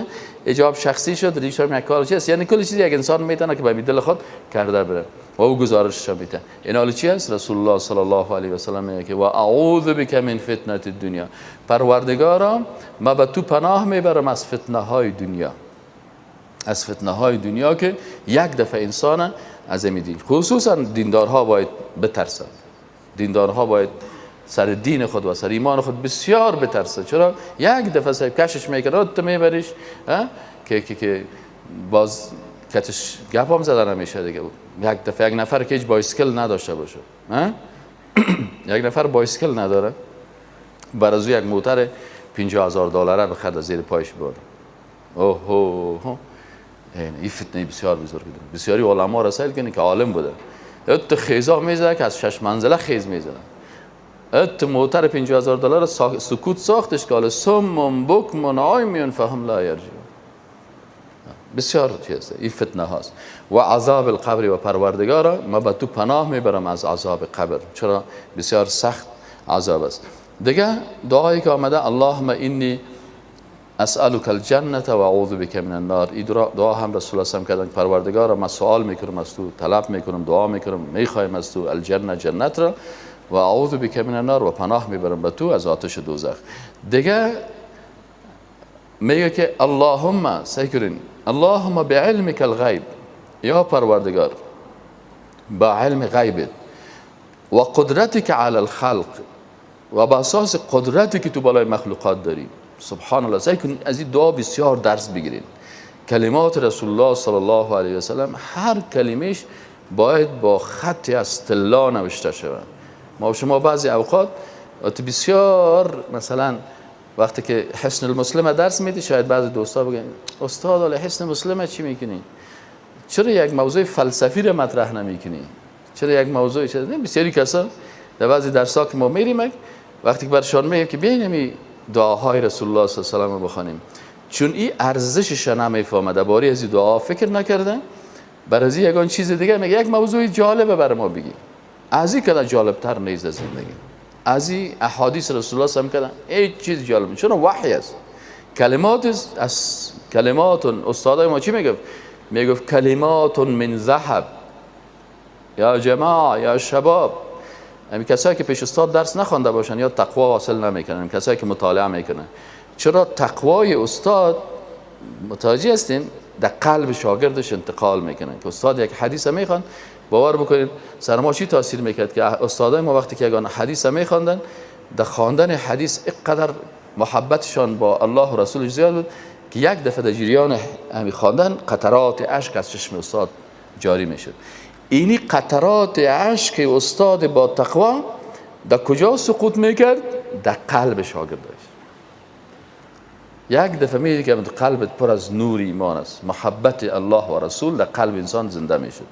حجاب شخصی شد، ریش هم یک کار چیست. یعنی کل چیزی یک انسان میتونه که به دل خود کرده بره و او گزارشش میده. این حال چی است؟ رسول الله صلی الله علیه و سلم میگه که و اعوذ بک من فتنه الدنیا، پروردگارا ما به تو پناه میبرم از فتنه های دنیا، از فتنه های دنیا که یک دفعه انسان از این دین، خصوصا دیندارها باید بترسند. دیندارها باید سر دین خود و سر ایمان خود بسیار بترسند. چرا؟ یک دفعه سر کشش میکنه تو میبریش که که که باز کتش گپ هم زدن نمیشه دیگه. یک دفعه یک نفر که هیچ بایسکل نداشته باشه، یک نفر بایسکل نداره، بر از یک موتر 50,000 دلاره بخرد از زیر پایش برده. اوه هو، این فتنه بسیار بزرگ بوده. بسیاری علما را سیل کنی که عالم بوده، ات خیزا میزده که از 6 منزله خیز میزده، ات موتر 50,000 دلار سکوت ساختش که صم بکم عمی فهم لا یرجعون. بسیار چیز این فتنه هاست. و عذاب القبر، و پروردگارا ما به تو پناه میبرم از عذاب قبر، چرا بسیار سخت عذاب است. دیگه دعایی که آمده اللهم انی اسألک الجنة و اعوذ بک من النار، این دعا هم رسول الله صلی کردن، پروردگارا ما سوال میکنم از تو، طلب میکنم، دعا میکنم، میخوایم از تو الجنه، جنت را، و اعوذ بک من النار، و پناه میبرم به تو از آتش دوزخ. دیگه میگه که اللهم سیکرین اللهم بعلمک الغیب، یا پروردگار با علم غیبت و قدرتک علی الخلق، و با اساس قدرتی که تو بالای مخلوقات داری. سبحان الله، سعی کنید از این دعا بسیار درس بگیرید. کلمات رسول الله صلی الله علیه و سلم هر کلمهش باید با خط از طلا نوشته شود. ما شما بعضی اوقات بسیار مثلا وقتی که حسن المسلم درس میدی، شاید بعضی دوستا بگن استاد حالا حسن مسلم چی میکنی؟ چرا یک موضوع فلسفی رو مطرح نمیکنی؟ چرا یک موضوع چرا؟ بسیاری کسا در بعضی درس‌ها که ما میریم وقتی که برشان میگیم که بیاین دعاهای رسول الله صلی الله علیه و سلم بخوانیم، چون این ارزشش نمیفهمه، درباره از این دعا فکر نکرده، بر از یگان چیز دیگه میگه. یک موضوع جالبه برای ما بگی، از این کده جالبتر نیست از زندگی، از این احادیث رسول الله صلی الله علیه و سلم هیچ چیز جالب، چون وحی است. کلمات از کلمات استادای ما چی میگفت؟ میگفت کلمات من ذهب. یا جماعه، یا شباب، همین کسایی که پیش استاد درس نخوانده باشن یا تقوا حاصل نمیکنن، کسایی که مطالعه میکنن. چرا تقوای استاد متوجه هستین در قلب شاگردش انتقال میکنن که استاد یک حدیث میخوان، باور بکنید سر ما چی تاثیر میکرد که استادای ما وقتی که یگان حدیث میخواندن، در خواندن حدیث اینقدر محبتشان با الله و رسولش زیاد بود که یک دفعه در جریان همین خواندن قطرات اشک از چشم استاد جاری میشد. اینی قطرات اشک استاد با تقوا در کجا سقوط میکرد؟ در قلب شاگردش. یک دفعه میدید که قلبت پر از نور ایمان است، محبت الله و رسول در قلب انسان زنده میشد.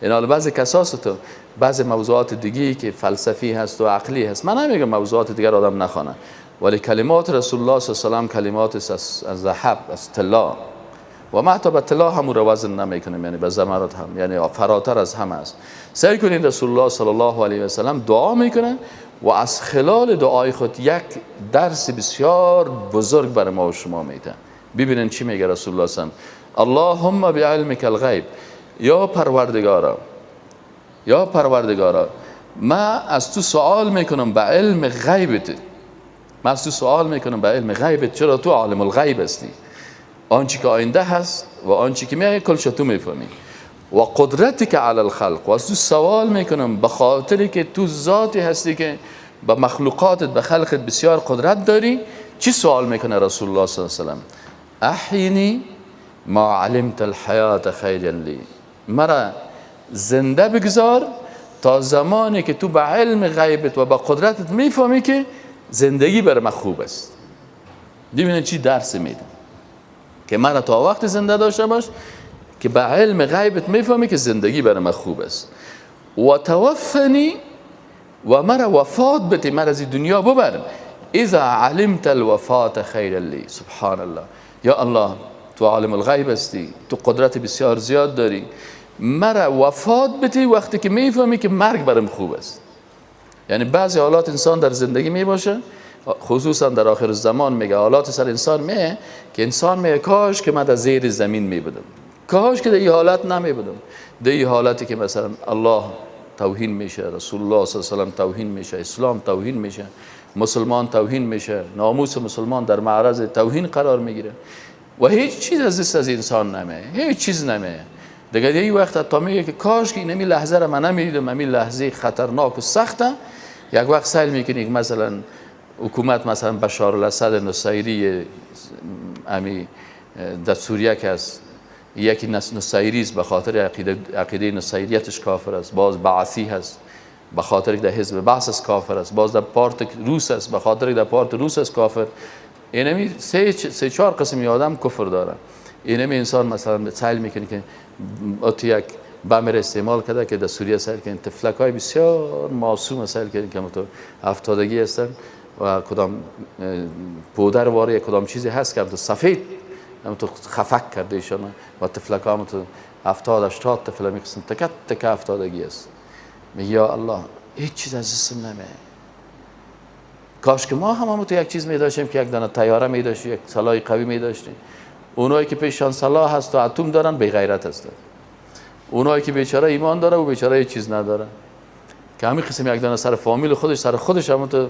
این حال بعضی کساس تو بعضی موضوعات دیگه که فلسفی هست و عقلی هست، من نمیگم موضوعات دیگر آدم نخوانه، ولی کلمات رسول الله صلی الله علیه و سلم کلمات از ذهب، از طلا، و ما حتی به طلا هم رو وزن نمیکنیم، یعنی به زمرد هم، یعنی فراتر از همه است. سعی کنید رسول الله صلی الله علیه و سلم دعا میکنه و از خلال دعای خود یک درس بسیار بزرگ برای ما و شما میده. ببینین چی میگه رسول الله صلی الله علیه و سلم: اللهم بعلمک الغیب، یا پروردگارا، یا پروردگارا، ما از تو سوال میکنم به علم غیبت، من از تو سوال میکنم به علم غیبت، چرا تو عالم الغیب هستی، آنچه که آینده هست و آنچه که میایه کلش تو میفهمی، و قدرتی که علی الخلق، و از تو سوال میکنم به خاطری که تو ذاتی هستی که به مخلوقاتت، به خلقت بسیار قدرت داری. چی سوال میکنه رسول الله صلی الله علیه و سلم؟ احینی ما علمت الحیات خیرا لی، مرا زنده بگذار تا زمانی که تو به علم غیبت و به قدرتت میفهمی که زندگی بر من خوب است. ببینید چی درس میده که مرا تا وقت زنده داشته باش که به علم غیبت میفهمی که زندگی بر من خوب است. و توفنی، و مرا وفات بده، مرا از دنیا ببر، اذا علمت الوفات خیر لی. سبحان الله، یا الله تو عالم الغیب هستی، تو قدرت بسیار زیاد داری، مرا وفات بده وقتی که میفهمی که مرگ برم خوب است. یعنی بعضی حالات انسان در زندگی میباشه، خصوصا در آخر زمان میگه حالات سر انسان میه که انسان میگه کاش که من در زیر زمین میبودم، کاش که در این حالت نمیبودم، در این حالتی که مثلا الله توهین میشه، رسول الله صلی الله علیه و سلم توهین میشه، اسلام توهین میشه، مسلمان توهین میشه، ناموس مسلمان در معرض توهین قرار میگیره و هیچ چیز از دست از انسان نمیه، هیچ چیز نمیه. دیگه یه وقت تا میگه که کاش که اینمی لحظه را من نمیدیدم، همین لحظه خطرناک و سخته. یک وقت سیل میکنی که مثلا حکومت مثلا بشار الاسد نصیری امی در سوریه که است، یکی نصیری است به خاطر عقیده نصیریتش کافر است، باز بعثی هست به خاطر که در حزب بعث است کافر است، باز در پارت روس است به خاطر که در پارت روس است کافر. اینمی سه چهار قسم آدم کفر داره. اینمی انسان مثلا سیل میکنه که ات یک بمر استعمال کرده که در سوریه سیل کنه، طفلک های بسیار معصوم سیل کنه که تو افتادگی هستن و کدام پودر واره کدام چیزی هست که تو سفید هم تو خفک کرده ایشان و طفلک ها هم تو 70-80 طفل میقسم تکت تک افتادگی است. میگه یا الله هیچ چیز از دستم نمیه، کاش که ما هم تو یک چیز میداشتیم که یک دانه طیاره میداشتیم، یک سلاح قوی میداشتیم. اونایی که پیشان سلاح هست و اتم دارن بی غیرت هستن، اونایی که بیچاره ایمان داره و بیچاره هیچ چیز نداره، که همین قسم یک دانه سر فامیل خودش سر خودش هم تو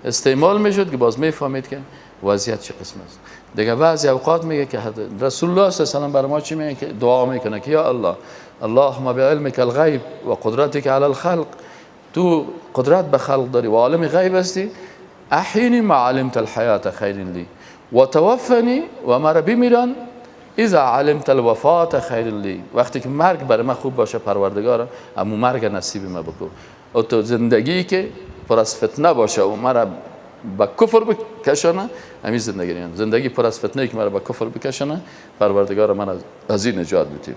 استعمال میشد که باز میفهمید که وضعیت چه قسم است. دیگه بعضی اوقات میگه که رسول الله صلی الله علیه و سلم بر ما چی میگه که دعا میکنه که یا الله اللهم بعلمک الغیب و قدرتک علی الخلق، تو قدرت به خلق داری و عالم غیب هستی، احینی ما علمت الحیات خیر لی و توفنی و مرا بمیران اذا علمت الوفات خیر لی، وقتی که مرگ برای من خوب باشه پروردگارا امو مرگ نصیب ما بکن، و تو زندگی که پر از فتنه باشه و مرا به کفر بکشانه، همین زندگی نیم. زندگی پر از فتنه که مرا به کفر بکشانه پروردگار من از این نجات بدیم.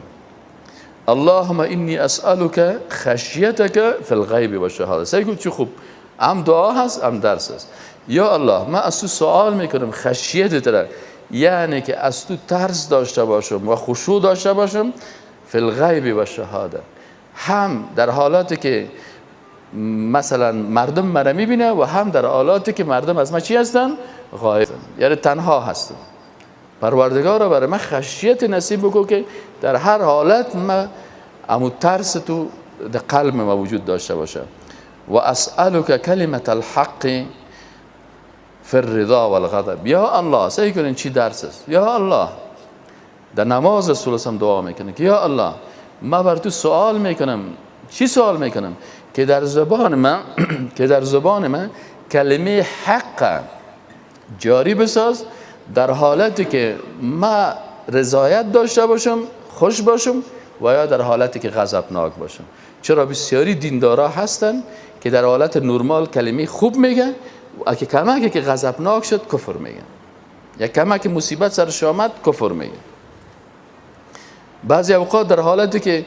اللهم انی اسألک خشیتک فی الغیب و الشهاده. سعی کن چه خوب هم دعا هست هم درس هست. یا الله من از تو سوال میکنم خشیت را، یعنی که از تو ترس داشته باشم و خشوع داشته باشم، فی الغیب و الشهاده، هم در حالاتی که مثلا مردم مرا میبینه و هم در حالاتی که مردم از ما چی هستن؟ غایب، یعنی تنها هستن. پروردگارا برای من خشیت نصیب بکن که در هر حالت ما امو ترس تو در قلب ما وجود داشته باشه. و اسألك کلمة الحق فی الرضا والغضب. یا الله، سعی کنین چی درس است. یا الله، در نماز رسول الله دعا میکنه که یا الله ما بر تو سوال میکنم. چی سوال میکنم؟ که در زبان من که در زبان من کلمه حق جاری بساز، در حالتی که ما رضایت داشته باشم، خوش باشم، و یا در حالتی که غضبناک باشم. چرا بسیاری دیندارا هستن که در حالت نرمال کلمه خوب میگه و که کمکی که غضبناک شد کفر میگه، یا کمک مصیبت سرش آمد کفر میگه. بعضی اوقات در حالتی که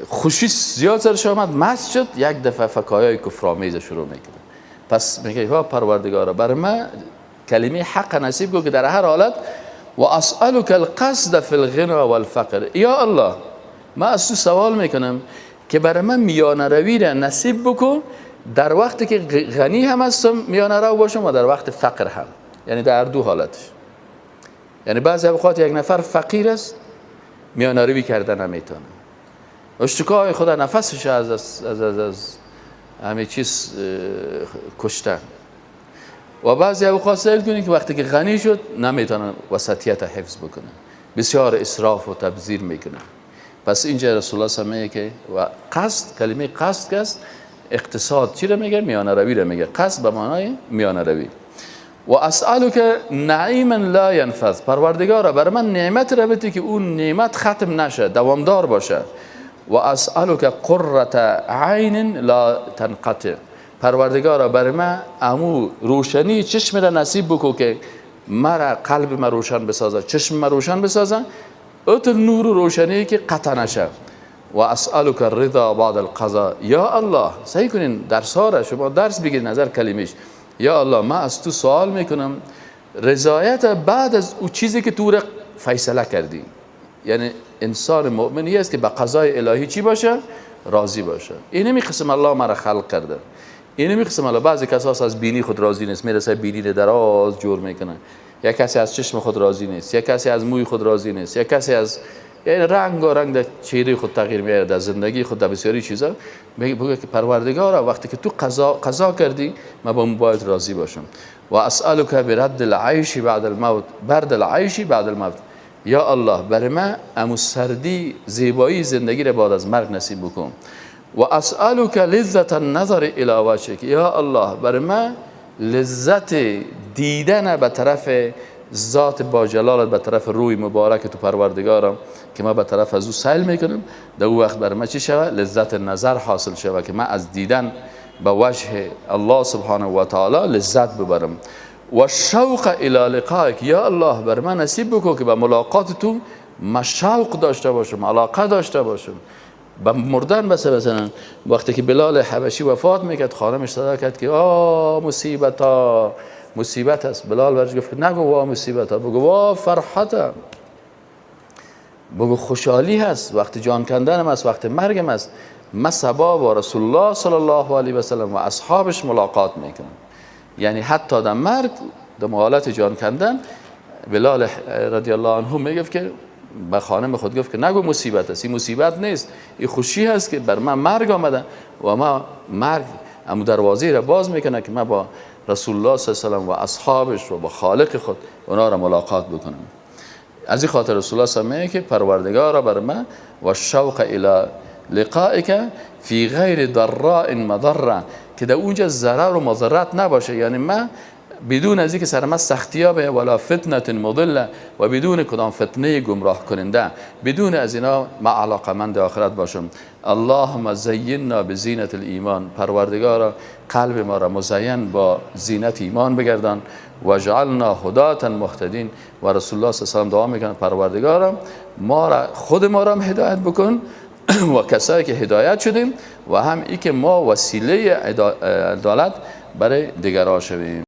خوشی زیاد سرش آمد، مست شد، یک دفعه فکایای کفرآمیز شروع میکنه. پس میگه ها پروردگارا برای من کلمه حق نصیب کن که در هر حالت. و اسألك القصد فی الغنا والفقر. یا الله من از تو سوال میکنم که برای من میانه روی را نصیب بکن، در وقتی که غنی هم هستم میانه رو باشم و در وقت فقر هم، یعنی در دو حالتش. یعنی بعضی اوقات یک نفر فقیر است، میانه روی کرده نمیتونه، اشتکای خدا نفسش از از از از, از همه چیز کشته. و بعضی اوقات سیل کنید که وقتی که غنی شد نمیتونه وسطیت حفظ بکنه، بسیار اسراف و تبذیر میکنه. پس اینجا رسول الله صلی الله علیه و که و قصد، کلمه قصد است، اقتصاد چی رو میگه؟ میانه روی رو میگه. قصد به معنای میانه روی. و اسألك نعیما لا ینفذ. پروردگارا بر من نعمت را بده که اون نعمت ختم نشه، دوامدار باشه. و اسألك قرة عین لا تنقطع. پروردگارا بر من امو روشنی چشم را نصیب بکو که مرا قلب من روشن بسازه، چشم من روشن بسازه، اتر نور و روشنی که قطع نشه. و اسألك الرضا بعد القضاء. یا الله، صحیح کنین درس ها را، شما درس بگیرین نظر کلمش. یا الله من از تو سوال میکنم رضایت بعد از او چیزی که تو را فیصله کردی. یعنی انسان مؤمنی است که به قضای الهی چی باشه؟ راضی باشه. اینمی قسم الله مرا خلق کرده، اینمی قسم الله. بعضی کساس از بینی خود راضی نیست، میرسه بینی رو دراز جور میکنه. یک کسی از چشم خود راضی نیست، یک کسی از موی خود راضی نیست، یک کسی از یعنی رنگ و رنگ در چهره خود تغییر میاره، در زندگی خود، در بسیاری چیزا. میگه که پروردگارا وقتی که تو قضا کردی من با باید راضی باشم. و اسألك برد العیش بعد الموت، برد العیش بعد الموت. یا الله برای من امو سردی زیبایی زندگی را بعد از مرگ نصیب بکن. و اسألك لذة النظر الی وجهک. یا الله برای من لذت دیدن به طرف ذات با جلالت، به طرف روی مبارک تو پروردگارم که ما به طرف از او سیل میکنم، در او وقت برای من چی شوه؟ لذت نظر حاصل شوه که من از دیدن به وجه الله سبحانه و تعالی لذت ببرم. و شوق الی لقائک. یا الله بر من نصیب بکن که به ملاقات تو ما شوق داشته باشم، علاقه داشته باشم. به مردن بس مثلا وقتی که بلال حبشی وفات میکرد، خانمش صدا کرد که آ مصیبت ها، مصیبت است. بلال برش گفت نگو وا مصیبت ها، بگو وا فرحت، بگو خوشحالی هست، وقت جان کندنم است، وقت مرگم است. من صبا با رسول الله صلی الله علیه و سلم و اصحابش ملاقات میکنم. یعنی حتی در مرگ، در حالت جان کندن، بلال رضی الله عنه میگفت که به خانم خود گفت که نگو مصیبت است، این مصیبت نیست، این خوشی هست که بر من مرگ آمده و ما مرگ امو دروازه را باز میکنه که من با رسول الله صلی الله علیه و سلم و اصحابش و با خالق خود اونا را ملاقات بکنم. از این خاطر رسول الله صلی الله علیه و سلم که پروردگار را بر من و شوق الی لقائک فی غیر ضراء مضره، که در اونجا ضرر و مضرت نباشه. یعنی من بدون از اینکه سر من سختی ها به ولا فتنه مضله و بدون کدام فتنه گمراه کننده، بدون از اینا ما علاقمند آخرت باشم. اللهم زینا بزینت الایمان. پروردگارا قلب ما را مزین با زینت ایمان بگردان. وجعلنا هداة مهتدین. و رسول الله صلی الله علیه و سلم دعا میکنه پروردگارا ما را، خود ما را هم هدایت بکن و کسایی که هدایت شدیم و هم ای که ما وسیله عدالت برای دیگران شویم.